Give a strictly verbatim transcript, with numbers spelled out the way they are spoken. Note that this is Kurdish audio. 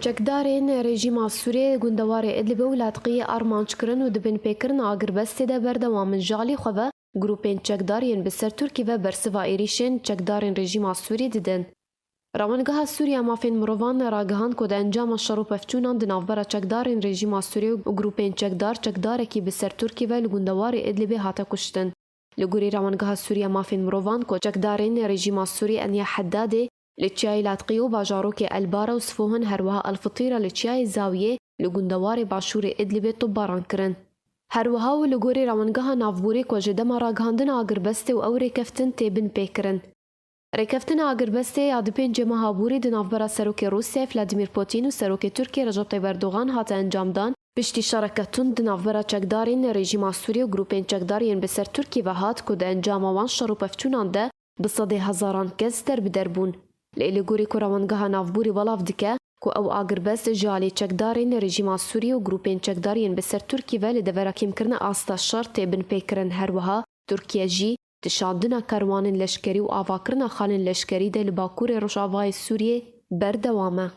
Çekdarên rejîma Sûriyê gundewarê Idlibê û Latqiyê armanc kirin û di binpêkirina agirbestê de berdewam in. Ji alî xwe ve grûpên çekdar yên bi ser Tirkî ve bersiva êrîşên çekdarên rejîma Sûrî didin. Rawengeha Sûriya Mafên Mirovan ragihand ku di encama şer û pevçûnan di navbera çekdarên rejîma Sûriyê û grûpên çekdar, çekdarekî bi ser Tirkî ve li gundewarê Idlibê hate kuştin. Li gorî Rawengeha Sûriya Mafên Mirovan ku çekdarên rejîma Sûrî Enya Heddadê li çiyayê Latqî û bajarokê El Bara û Sfohin, her wiha El Fitîra li çiyayê Zawiyê li gundewarê başûrê Idlibê topbaran kirin. Her wiha û li gorî Rawengeha Navborî ku ji dema ragihandina agirbestê û ew rêkeftin tê binpêkirin. Rêkeftina agirbestê ya di pêncê meha borî di navbera Serokê Rûsyayê Vladimir Putin û Serokê Tirkiyê Recep Tayyip Erdogan hate encamdan, piştî şereke tund di navbera çekdarên rejîma Sûriyê û grûpên çekdar yên bi ser Tirkî ve hat ku di encama wan şer û pevçûnan de bi sedê hezaran kes derbider bûn. Lê li gorî ku Rawengeha Navborî belav dike ku ew agirbest ji alî çekdarên rejîma Sûriyê û grûpên çekdar yên bi ser Tirkî ve li devera kêmkirina asta şer tê binpêkirin, her wiha Tirkiye jî di şandina kerwanên leşkerî û avakirina xalên leşkerî de li Bakurê Rojavayê Sûriyê berdewam e.